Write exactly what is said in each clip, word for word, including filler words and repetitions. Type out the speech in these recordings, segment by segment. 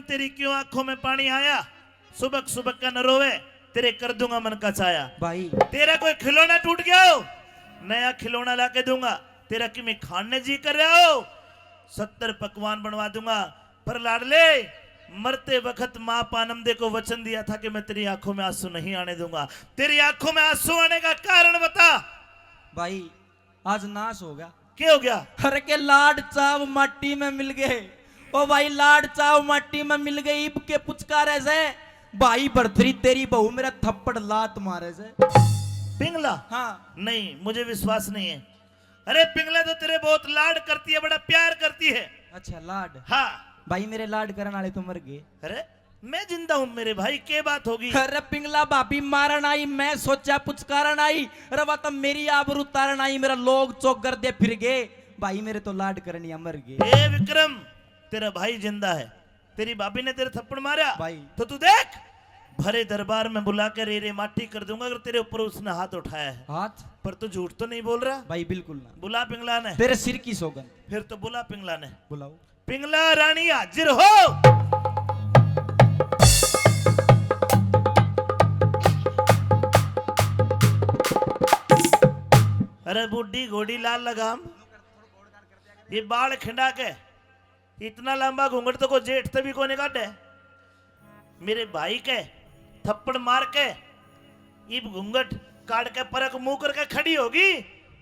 तेरी क्यों आंखों में पानी आया? सुबक सुबक का न रोवे, तेरे कर दूंगा मन का छाया। भाई। तेरा कोई खिलौना टूट गया हो, नया खिलौना ला के दूंगा। तेरा किमी खान ने जी कर रहा हो, सत्तर पकवान बनवा दूंगा। पर लाडले, मरते वक्त माँ पानम दे को वचन दिया था कि मैं तेरी आंखों में आंसू नहीं आने दूंगा। तेरी आंखों में आंसू आने का कारण बता। भाई, आज नाश हो गया। क्या हो गया? अरे के लाड चाव माटी में मिल गए। ओ भाई, लाड चाव माटी में मिल गए, इब के पुचकारे से। भाई भरतरी, तेरी बहू मेरा थप्पड़ लात मारे से। पिंगला? हाँ। नहीं, मुझे विश्वास नहीं है। अरे पिंगला तो तेरे बहुत लाड करती है, बड़ा प्यार करती है। अच्छा, लाड? हाँ। भाई, मेरे लाड करने वाले तो मर गए। अरे मैं जिंदा हूँ मेरे भाई, के बात होगी? अरे पिंगला, भाभी मारन आई, मैं सोचा पुचकारन आई। अरे वा तो मेरी आबरू तारन आई, मेरा लोग चौगर दे फिर गए। भाई, मेरे तो लाड करनिया मर गए। ए विक्रम, तेरा भाई जिंदा है, तेरी भाभी ने तेरे थप्पड़ मारा भाई। तो तू देख, भरे दरबार में बुला के रे रे माटी कर दूंगा अगर तेरे ऊपर उसने हाथ उठाया है। हाथ? पर तू झूठ तो नहीं बोल रहा? भाई, बिल्कुल ना। बुला पिंगला ने। तेरे सिर की सौगंध। फिर तो बुला पिंगला ने। बुलाओ। पिंगला रानी हाजिर हो। अरे बूढ़ी घोड़ी लाल लगाम, ये बाल खिंडा के इतना लंबा घूंघट तो को जेठ ते भी कोने काटे। मेरे भाई के थप्पड़ मार के इब घूंघट काट के परक मुंह करके खड़ी होगी,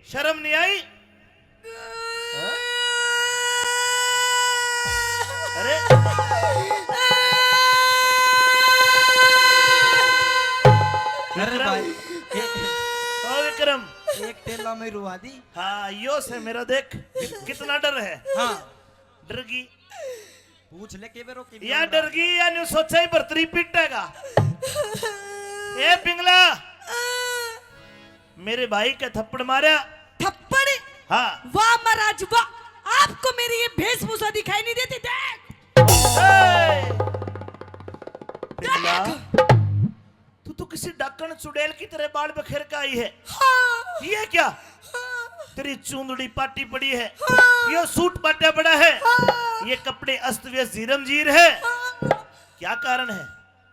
शर्म नहीं आई? हाँ? अरे अरे विक्रम। भाई, एक, ओ विक्रम, एक टेला में रुआ दी। हाँ, यो से मेरा देख कि-, कितना डर है। हाँ। डर गई। पूछ ले के बेरो के या बेरो। डर गई या न्यू सोचा ही भरतरी पीटेगा। ए पिंगला, मेरे भाई के थप्पड़ मारा। थप्पड़? हाँ। वाह महाराज वाह, आपको मेरी ये वेशभूषा दिखाई नहीं देती? देख। ए! पिंगला। देख। तू तो किसी डाकण चुड़ैल की तरह बाल बखेर के आई है। हाँ। ये क्या? हाँ। तेरी चूंदड़ी पाटी पड़ी है। हाँ। ये सूट पाटा पड़ा है। हाँ। ये कपड़े अस्त व्यस्त झीरम झीर है। हाँ। क्या कारण है?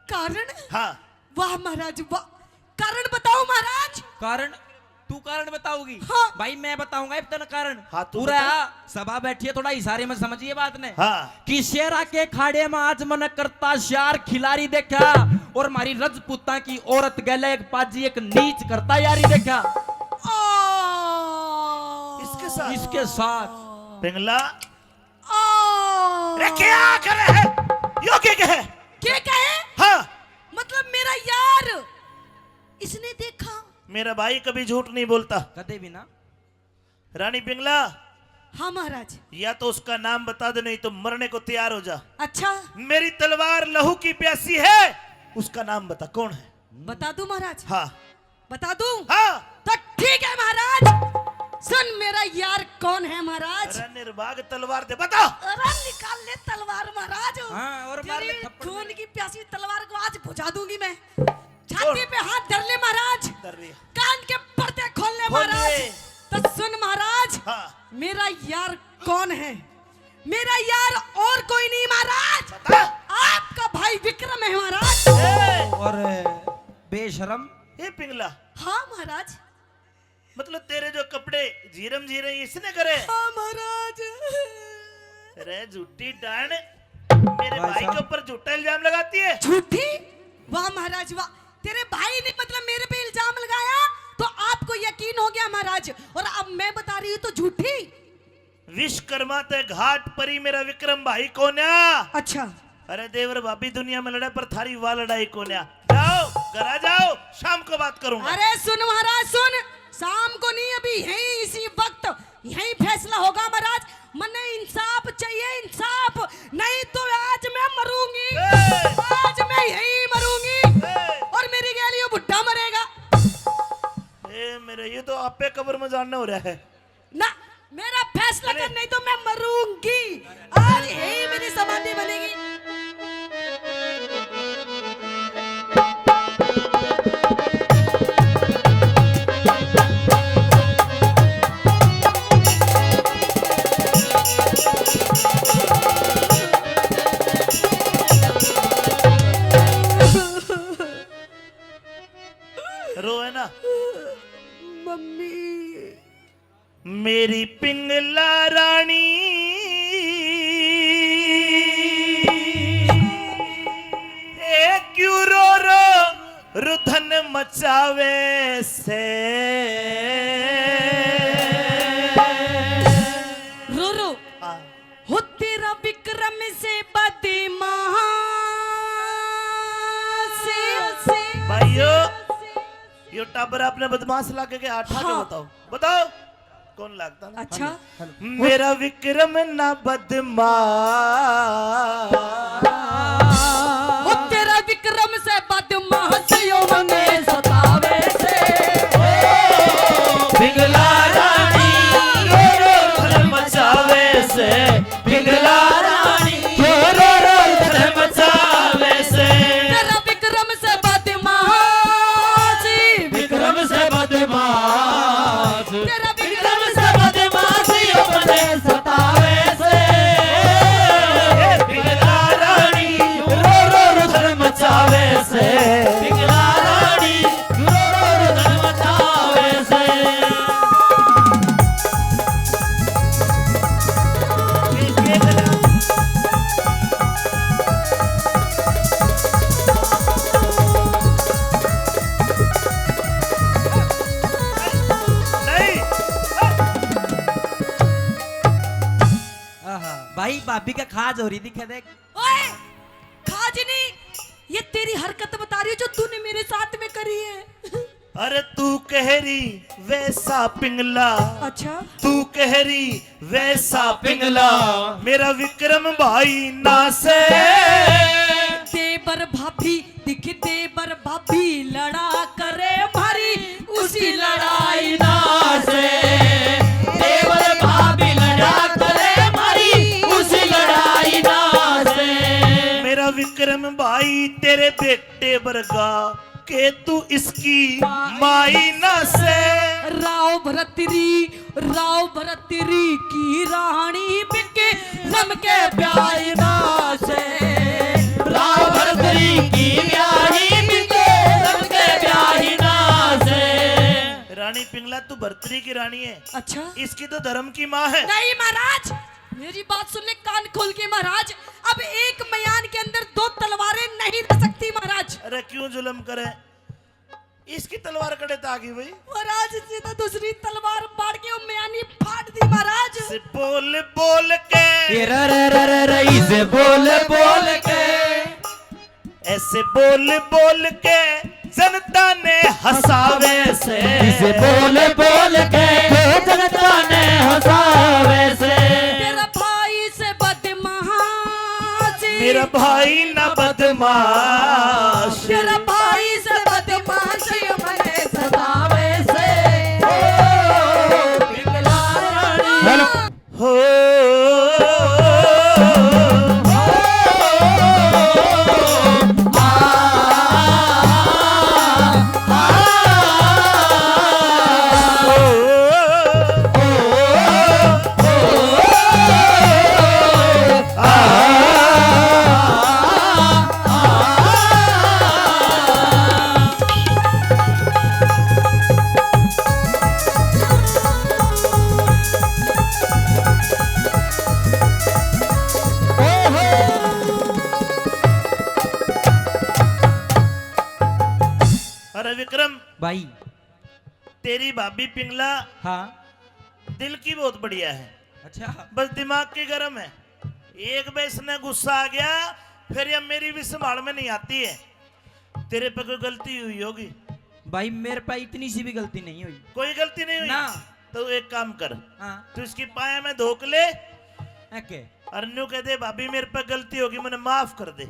कारण? हाँ। वाह महाराज वाह, कारण बताओ महाराज। कारण? तू कारण बताओगी? हाँ। भाई, मैं बताऊंगा इब तने कारण। हाँ, तू पूरा बता। सभा बैठी है, थोड़ा इशारे में समझिए बात ने। हाँ। कि शेरा के खाड़े में आज मने करता श्यार खिलाड़ी देखा और मारी रजपूता की औरत गैले एक पाजी एक नीच करता यारी देखा। आ। इसके साथ? इसके साथ। पिंगला। आ। अरे क्या करे है? यो के कहे? के कहे? हाँ। मतलब मेरा यार, इसने देखा। मेरा भाई कभी झूठ नहीं बोलता। कदे भी ना। रानी पिंगला। हाँ महाराज। या तो उसका नाम बता दे, नहीं तो मरने को तैयार हो जा। अच्छा। मेरी तलवार लहू की प्यासी है, उसका नाम बता, कौन है? बता दूं महाराज? हाँ। बता दूं? हाँ। तो ठीक है महाराज, सुन मेरा यार कौन है महाराज। अरे निर्भाग तलवार दे, बता। अरे निकाल ले तलवार महाराज। हाँ, और मार ले तेरी थप्पड़ खून मेरे। की प्यासी तलवार को आज बुझा दूंगी मैं। छाती पे हाथ धर ले महाराज, धर लिया। कान के पर्दे खोल ले खोल महाराज। ले। तो सुन महाराज, हाँ। मेरा यार कौन है? मेरा यार और कोई नहीं महाराज, बता। आपका भाई विक्रम है महाराज। ए! और बेशरम। ए पिंगला। हाँ महाराज। मतलब तेरे जो कपड़े झीरम झीरे इसने करे? हाँ महाराज। अरे झूठी डान, मेरे भाई भाई साहब। के ऊपर झूठा इल्जाम लगाती है। झूठी? वाह महाराज वाह, तेरे भाई ने मतलब मेरे पे इल्जाम लगाया तो आपको यकीन हो गया महाराज, और अब मैं बता रही हूँ तो झूठी। विश्वकर्मा ते घाट परी मेरा विक्रम भाई कोन्या। अच्छा। अरे देवर भाभी दुनिया में लड़े पर थारी वाह लड़ाई कोन्या। जाओ, घर आ जाओ, शाम को बात करूंगा। अरे सुन महाराज सुन, शाम को नहीं, अभी यहीं इसी वक्त यहीं फैसला होगा महाराज। मन्ने इंसाफ चाहिए, इंसाफ, नहीं तो आज मैं मरूंगी। ए! आज मैं यहीं मरूंगी। ए! और मेरी गैल यो बुड्ढा मरेगा। ए मेरे, ये तो आपे कब्र में जाना हो रहा है। ना, मेरा फैसला कर, नहीं तो मैं मरूंगी। आज यही मेरी समाधि बनेगी। मेरी पिंगला रानी, ए क्यों रो रो रुधन मचावे से? रो रो। हाँ। हो तेरा विक्रम से बदमाश। भाइयों, यो टाबर आपने बदमाश लागे के आठा के हाँ। बताओ, बताओ। कौन लागता ना? अच्छा। Hello, hello. मेरा विक्रम ना बदमाश। ओ तेरा विक्रम से बदमाश यो मने सतावे से। पिंगला रानी रो रो धर्म मचावे से। पिंगला रानी रो रो धर्म मचावे से। तेरा विक्रम से बदमाश। विक्रम से बदमाश। तेरा विक्रम से बदमाश यो मने सतावे से। ए पिंगला रानी रो रो रुदन मचावे से। पिंगला रानी रो रो रुदन मचावे से। नहीं। आहा, भाई, भाभी का खाज हो रही दिखे, देख। ओए, खाज नहीं, ये तेरी हरकत बता रही हूँ जो तूने मेरे साथ में करी है। अरे तू कह रही वैसा पिंगला, अच्छा। तू कह रही वैसा पिंगला, मेरा विक्रम भाई ना से। देवर भाभी दिख, देवर भाभी लड़ा करे भारी, उसी लड़ाई ना से। देवर भाभी लड़ा करे भारी, उसी लड़ाई ना से। मेरा विक्रम भाई तेरे बेटे बरगा, के तू इसकी माई ना से। राव भरतरी, राव भरतरी की रानी बिक रम के ब्याही ना से। राव भरतरी की रानी बिक रम के ब्याही ना से। रानी पिंगला, तू भरतरी की रानी है। अच्छा। इसकी तो धर्म की माँ है। नहीं महाराज, मेरी बात सुन ले कान खोल के महाराज, अब एक म्यान के अंदर दो तलवारें नहीं रह सकती महाराज। अरे क्यों जुल्म करे, इसकी तलवार कड़े तक आ गई भाई। महाराज, इसने तो दूसरी तलवार फाड़ के वो म्यानी फाड़ दी महाराज। से बोल बोल के, ये रे रे रे रे रे, इसे बोल बोल के। ऐसे बोल बोल के जनता ने हंसावे से। इसे बोल बोल के जनता ने हंसावे से। तेरा भाई से बदमाश, मेरा भाई ना बदमाश। तेरा भाई से बदमाश मने सतावे से। ओ, पिंगला रानी। हेलो। हो। अरे विक्रम भाई, तेरी भाभी पिंगला, हाँ। दिल की बहुत बढ़िया है। अच्छा। बस दिमाग की गर्म है। एक बार इसने गुस्सा आ गया, फिर ये मेरी भी संभाल में नहीं आती है। तेरे पे कोई गलती हुई होगी। भाई, मेरे पे इतनी सी भी गलती नहीं हुई। कोई गलती नहीं हुई? ना। तो एक काम कर, हाँ। तू इसकी पाया में धोक ले। ओके। और न्यू कह दे, "भाभी, मेरे पे गलती होगी, मैंने माफ कर दे।"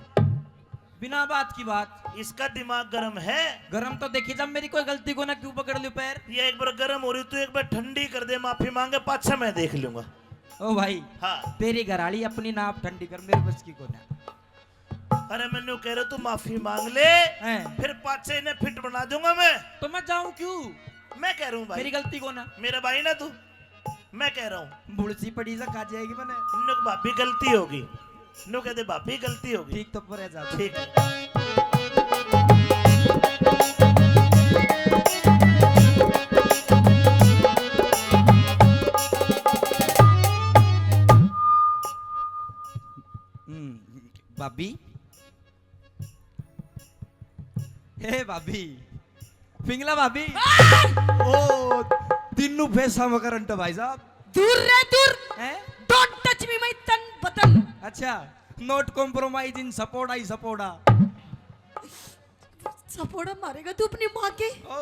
बिना बात की बात। इसका दिमाग गरम है। गरम तो देखी, जब मेरी कोई गलती को ना, क्यों पकड़ लियो पैर? ये एक बार गरम हो रही, तू एक बार ठंडी कर दे, माफी मांगे, पाछा मैं देख लूंगा। ओ भाई, हाँ। तेरी घराली अपनी ना आप ठंडी कर, मेरे बस की को ना। अरे, मैं न्यू कह रहा, तू माफी मांग ले, हैं। फिर पाछे इन्हें फिट बना दूंगा मैं। तो मैं जाऊं क्यों? मैं कह रहा हूँ भाई। मेरी गलती को ना। मेरा भाई ना तू। मैं कह रहा हूँ। बुलसी पड़ी सा खा जाएगी मने। नुक भाभी गलती होगी। नु कह दे भाभी गलती होगी। ठीक तो पर जा। ठीक। भाभी, हे भाभी, पिंगला भाभी। ओ, तीनों फेसा में करंट है भाई साहब। दूर रह, दूर। हैं? Don't touch me, my तन बदन। अच्छा, not compromise in सपोड़ा ही सपोड़ा। सपोड़ा मारेगा तू अपनी माँ के। ओ,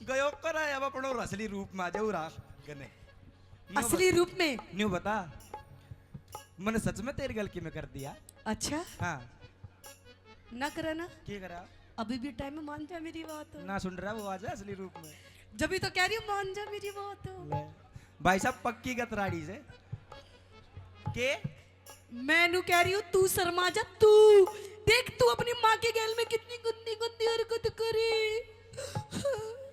गयो कर है, अब अपनो असली रूप में आ जाओ राख गने। न्यू असली बता। रूप में? न्यू बता, मैंने सच में तेरे गल की में कर दिया? अच्छा। हाँ। ना करा ना। क्या करा? अभी भी टाइम है, मान जा मेरी बात। ना सुन रहा वो, आ जा असली रूप में। जब भी तो कह रही हूँ, मान जा मेरी बात। ले। भाई साहब, पक्की गतराड़ी से। के? मैं नू कह रही हूँ, तू शर्मा जा, तू। देख, तू अपनी माँ के गैल में कितनी गंदी गंदी हरकत करी।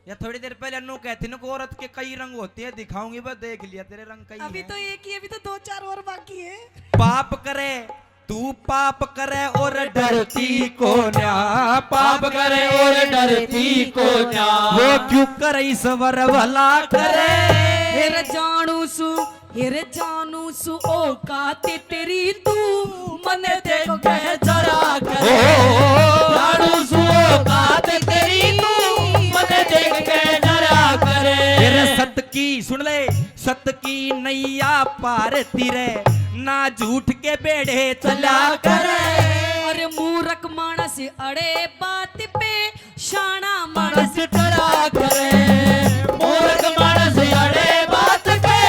या थोड़ी देर पहले नू कहती ना, औरत के कई रंग होते हैं, दिखाऊंगी, बस देख लिया, तेरे रंग कई अभी हैं। तो एक ही, अभी तो दो चार और बाकी है। पाप करे तू, पाप करे और डरती कोन्या, पाप करे और डरती कोन्या। वो क्यों करे ईश्वर भला करे। फिर जानू सु, फिर जानू सु औकात तेरी, तू मने देख के जरा करे। ओ, जानू सु औकात तेरी, तू मने देख के जरा करे। फिर सत की, सुन ले, सत की नैया पार तिरे, ना झूठ के बेड़े चला करे। अरे मूरख मानस अड़े बात पे, शाना मानस डरा करे। मूरख मानस अड़े बात पे,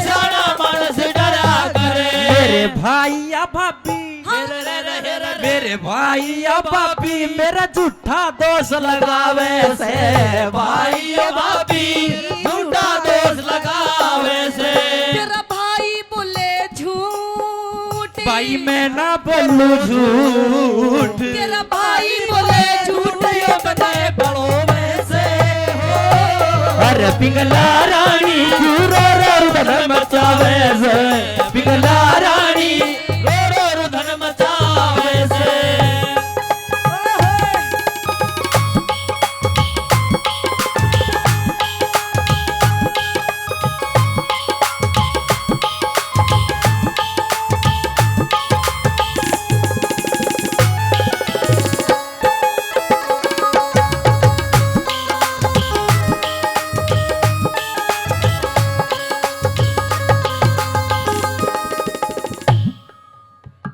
शाना मानस डरा करे। मेरे भाई या भाभी, हाँ। मेरे भाई या भाभी, मेरा झूठा दोष लगावे से। भाई या भाभी, झूठा दोष लगावे से। तेरा भाई बोले झूठ। भाई मैं ना बोलूं झूठ। तेरा भाई बोले झूठ, यो बताए पड़ो में से हो। अरे पिंगला रानी क्यों रो रो रुदन मचावे से। पिंगला रानी रो रो रुदन मचावे से।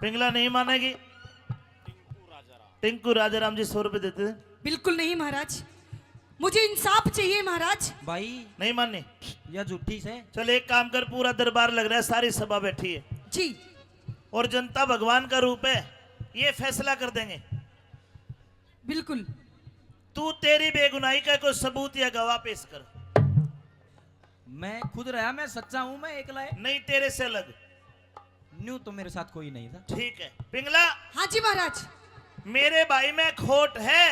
पिंगला नहीं मानेगी। टिंकू राजाराम जी सौ रुपए देते। बिल्कुल नहीं महाराज, मुझे इंसाफ चाहिए महाराज। भाई, नहीं माननी? या झूठी से। चल एक काम कर, पूरा दरबार लग रहा है, सारी सभा बैठी है। जी। और जनता भगवान का रूप है, ये फैसला कर देंगे। बिल्कुल। तू तेरी बेगुनाही का कोई सबूत या गवाह पेश कर। मैं खुद रहा, मैं सच्चा हूँ, मैं एकला है। नहीं, तेरे से अलग। न्यू तो मेरे साथ कोई नहीं था। ठीक है पिंगला। हाँ जी महाराज। मेरे भाई में खोट है,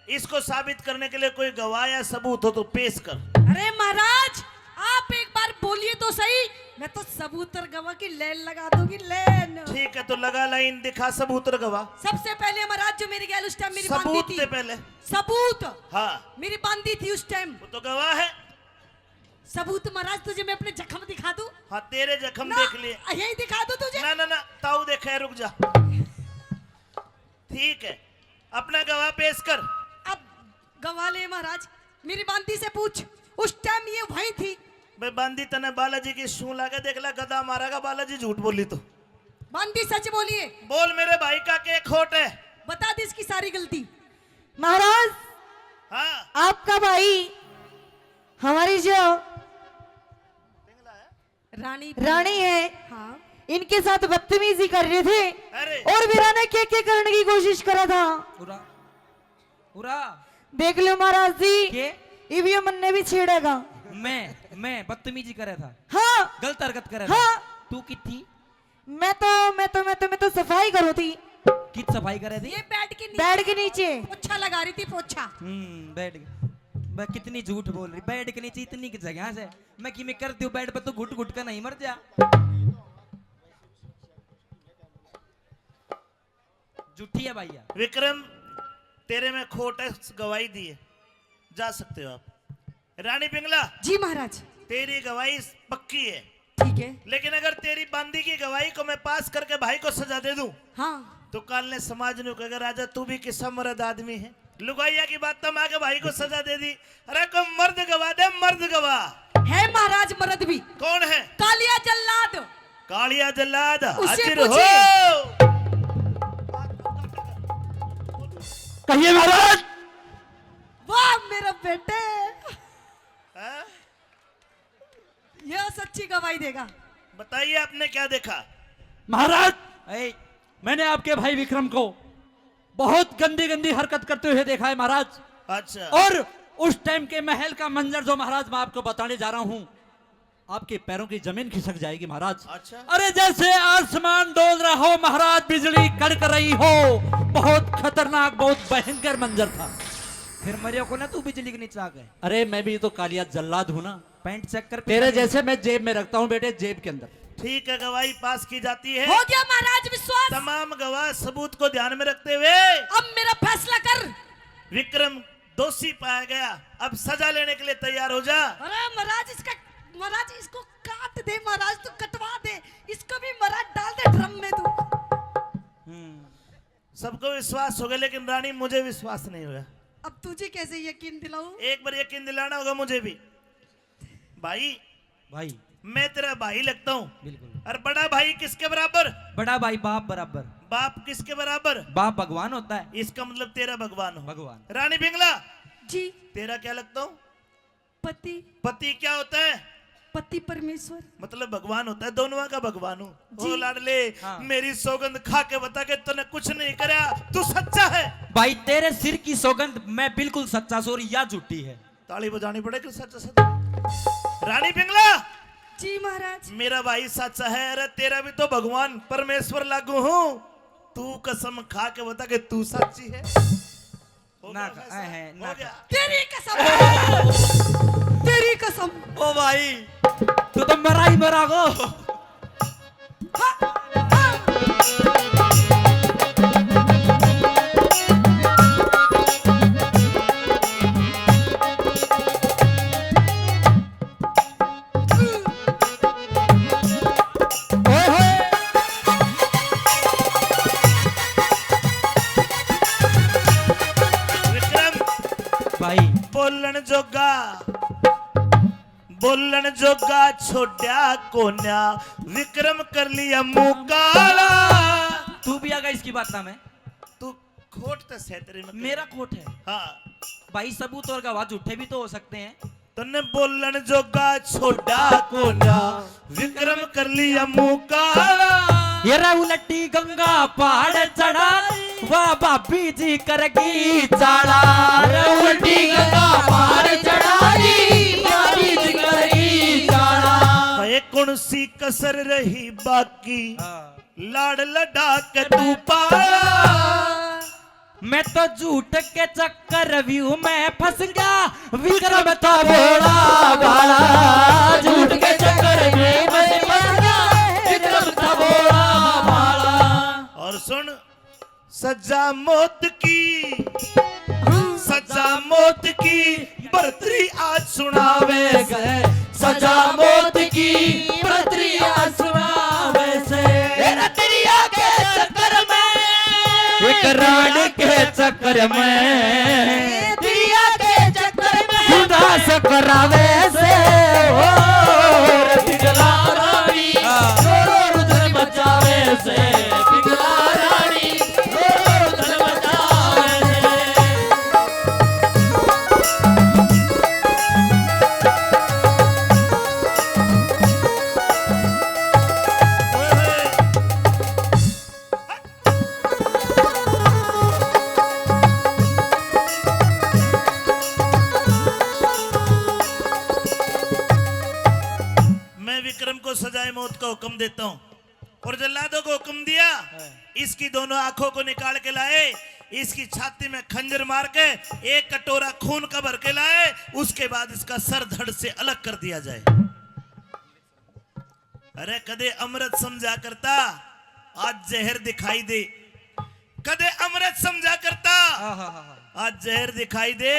इसको साबित करने के लिए कोई गवाह या सबूत हो तो पेश कर। अरे महाराज, आप एक बार बोलिए तो सही, मैं तो सबूत और गवाह की लाइन लगा दूंगी, लाइन। ठीक है, तो लगा लाइन, दिखा सबूत और गवाह। सबसे पहले महाराज, जो मेरी गैल उस टाइम मेरी बांदी थी। सबूत से पहले। सबूत। हाँ। मेरी बांदी थी उस टाइम। वो तो गवाह है। सबूत महाराज, तुझे मैं अपने जख्म दिखा दूं? हाँ, तेरे जख्म ना, देख लिए। यही दिखा दूं तुझे? ना, ना, ना, ताऊ देखे, रुक जा। ठीक है, अपना गवाह पेश कर। अब गवाह ले महाराज, मेरी बांदी से पूछ, उस टाइम ये वहीं थी। बे बांदी, तने बालाजी की सूं लागे, देख ले, गधा मारेगा बालाजी झूठ बोली तो। बांदी सच बोलिए। बोल मेरे भाई का के खोट है? बता दे इसकी सारी गलती। महाराज, हाँ। आपका भाई हमारी जो रानी। रानी है, हाँ। इनके साथ बदतमीजी कर रहे थे। अरे। और मेरा ने के के करने की कोशिश करा था। उरा, उरा। देख लो महाराज जी, के? इब ये मन्ने भी छेड़ेगा। मैं, मैं बदतमीजी करे था। हाँ। गलत हरकत करे था। हाँ। तू की थी? मैं तो, मैं तो, मैं तो, मैं तो सफाई करो थी। कित सफाई करे थी? ये बेड के नीचे। बेड के नीचे। पोछा लगा रही थी, पोछा। हम्म, बेड। मैं कितनी झूठ बोल रही, बेड के नीचे इतनी की जगह से। मैं किमें कर दूं बेड पे, तू घुट घुट के नहीं मर जा। झूठी है भैया। विक्रम, तेरे में खोट है, गवाही दिए, जा सकते हो आप। रानी पिंगला। जी महाराज। तेरी गवाही पक्की है। ठीक है। लेकिन अगर तेरी बांदी की गवाही को मैं पास करके भाई को सजा दे दूं, हाँ। तो काल ने समाज ने कहेगा, "राजा, तू भी किसा मर्द आदमी है?" लुगाइया की बात तो माँ के भाई को सजा दे दी। अरे, कोई मर्द गवा दे, मर्द गवा। है महाराज, मर्द भी। कौन है? कालिया जल्लाद। कालिया जल्लाद, उससे हाजिर हो। पूछिए। कहिए महाराज। वाह मेरे बेटे। हाँ? यह सच्ची गवाही देगा। बताइए, आपने क्या देखा? महाराज, ए, मैंने आपके भाई विक्रम को बहुत गंदी गंदी हरकत करते हुए देखा है महाराज। अच्छा। और उस टाइम के महल का मंजर जो महाराज मैं आपको बताने जा रहा हूँ, आपके पैरों की जमीन खिसक जाएगी महाराज। अच्छा। अरे, जैसे आसमान डोल रहा हो महाराज, बिजली कड़क रही हो, बहुत खतरनाक, बहुत भयंकर मंजर था। फिर मरियो को ना तू बिजली के नीचे आ गए। अरे, मैं भी तो कालिया जल्लाद हूँ ना। पैंट चेक कर, तेरे जैसे मैं जेब में रखता हूँ बेटे, जेब के अंदर। ठीक है, गवाही पास की जाती है। हो गया महाराज विश्वास। तमाम गवाह सबूत को ध्यान में रखते हुए अब मेरा फैसला कर। विक्रम दोषी पाया गया, अब सजा लेने के लिए तैयार हो जा। अरे महाराज, इसका, महाराज, इसको काट दे महाराज, तू कटवा दे इसको भी महाराज, डाल दे ड्रम में तू। हम्म। सबको विश्वास हो गया, लेकिन रानी, मुझे विश्वास नहीं हुआ। अब तुझे कैसे यकीन दिलाऊं? एक बार यकीन दिलाना होगा मुझे भी। भाई, भाई। मैं तेरा भाई लगता हूँ। बिल्कुल। और बड़ा भाई किसके बराबर? बड़ा भाई बाप बराबर। बाप किसके बराबर? बाप भगवान होता है। इसका मतलब तेरा भगवान हो। भगवान। रानी पिंगला। जी। तेरा क्या लगता हूँ? पति। पति क्या होता है? पति परमेश्वर। मतलब भगवान होता है, दोनों का भगवान हूँ। ओ जी। लाडले, हाँ। मेरी सौगंध खा के बता के तूने कुछ नहीं करया, तू सच्चा है? भाई, तेरे सिर की सौगंध, मैं बिल्कुल सच्चा सूं, या झूठी है? ताली बजानी पड़ेगी, सच सच। रानी पिंगला। जी महाराज। मेरा भाई सच्चा है, अरे तेरा भी तो भगवान परमेश्वर लागू हूँ। तू कसम खा के बता कि तू सच्ची है। हो ना गया खा-, फैसला? है, हो ना गया। खा। तेरी कसम। तेरी कसम। ओ भाई, तू तो मरा ही मरा गो। ओए होए। विक्रम। भाई। बोलण जोगा, बोलण जोगा छोड्या कोन्या, विक्रम कर लिया मुंह काला। तू भी आ गया इसकी बात में। तू खोट तो सै तेरे में। मेरा खोट है। हाँ। भाई, सबूत और गवाह झूठे भी तो हो सकते हैं। तन्ने बोलण जोगा छोड्या कोन्या, विक्रम कर लिया मुंह काला। ये रे उलटी गंगा पहाड़ चढ़ा, वाह भाभी जी करगी चाला। रे उलटी गंगा पहाड़ चढ़ा दी, भाभी जी करगी चाला। भाई, कौन सी कसर रही बाकी? हाँ। लाड़ लड़ा के तू पाला। मैं तो झूठ के चक्कर व्यू में फंस गया, विक्रम था भोला भाला। झूठ के चक्कर में मैं फंस गया, विक्रम था भोला भाला। और सुन, सजा मौत की, सजा मौत की, बरतरी आज सुनावे से। सजा मौत की, बरतरी आज सुनावे से। ए रतरिया के चक्कर में, एक रानी के चक्कर में, दरिया के चक्कर में उदास करावे से। ओ रे पिघला रानी, हाँ। रो रो रुदन मचावे से। पिघला रानी, मैं विक्रम को सजाए मौत का हुक्म देता हूँ। और जल्लादों को हुक्म दिया, हाँ। इसकी दोनों आंखों को निकाल के लाए, इसकी छाती में खंजर मार के एक कटोरा खून का भर के लाए, उसके बाद इसका सर धड़ से अलग कर दिया जाए। अरे, कदे अमृत समझा करता, आज जहर दिखाई दे। कदे अमृत समझा करता, हाँ, हाँ, हाँ, हाँ। आज जहर दिखाई दे।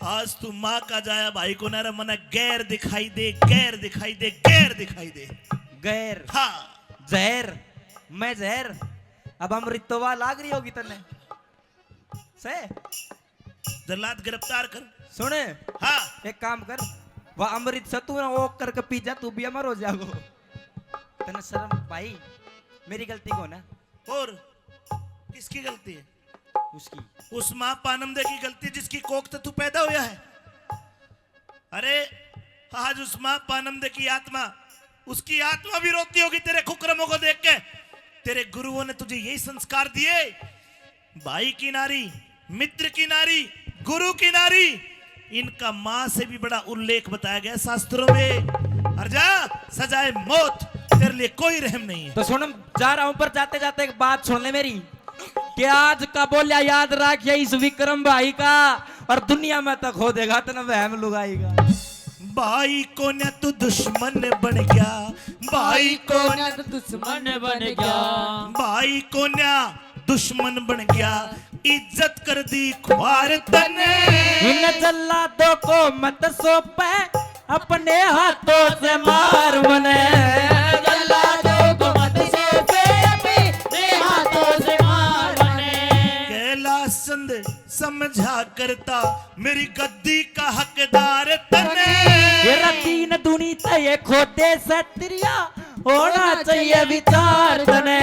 आज तू माँ का जाया भाई को ना रे, मने गैर दिखाई दे, गैर दिखाई दे, गैर दिखाई दे। गैर। हाँ। जहर, मैं जहर। अब अमृत तो वाह लाग रही होगी तन्ने। से? जल्लाद गिरफ्तार कर। सुने। हाँ। एक काम कर, वह अमृत से तू ना ओक करके पी जा, तू भी अमर हो जागो। तन्ने शर्म भाई, मेरी गलती को ना। और किसकी गलती है? उसकी। उस माँ पानमदे की गलती जिसकी कोख से तू पैदा हुआ है। अरे, आज उस माँ पानमदे की आत्मा, उसकी आत्मा भी रोती होगी तेरे कुकर्मों को देख के। तेरे गुरुओं ने तुझे यही संस्कार दिए, भाई की नारी, मित्र की नारी, गुरु की नारी, इनका माँ से भी बड़ा उल्लेख बताया गया शास्त्रों में। हर जा, सजाए मौत, तेरे लिए कोई रहम नहीं है। तो सुन, जा रहा हूं, पर जाते जाते एक बात सुन ले मेरी, कि आज का बोलिया याद रखिए इस विक्रम भाई का, और दुनिया में तो खो देगा तने वहम लुगाई का। भाई कोन्या तू दुश्मन बन गया, भाई कोन्या तू दुश्मन बन गया। भाई कोन्या दुश्मन बन गया, इज्जत कर दी खुआर तने। इन जल्लादों को मत सौंपे, अपने हाथों से मार मने। जल्लादों को मत सौंपे, अपने हाथों से मार मने। कैलाश चंद समझा करता, मेरी गद्दी का हकदार तने। तेरा तीन दुनी ते ये खोटे सत्रिया, होना चाहिए विचार तने।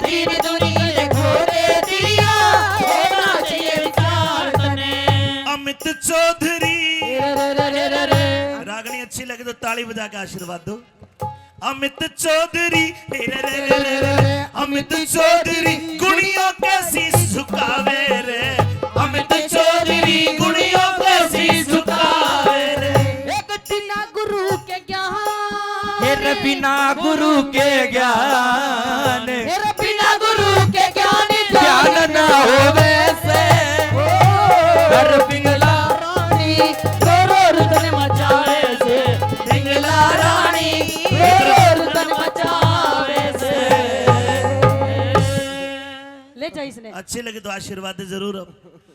तीन दुनी ते ये खोटे सत्रिया, होना चाहिए विचार तने। अमित चौधरी। रे, रे, रे, रे, रे, रे। रागनी अच्छी लगे तो ताली बजा के आशीर्वाद दो। अमित चौधरी, हे रे रे रे रे रे, अमित चौधरी गुणियों के शीश झुकावे रे। अमित चौधरी गुणियों के शीश झुकावे रे। एक बिना गुरु के ज्ञान, हे रे बिना गुरु के ज्ञान, हे रे बिना गुरु के ज्ञान, ज्ञान ना होवे से। ओ, हर पिंगला रानी रो रो रुदन मचावे से, पिंगला रानी रो रो रुदन मचावे से। ले जा इसने। अच्छे लगे तो आशीर्वाद दे जरूर। अब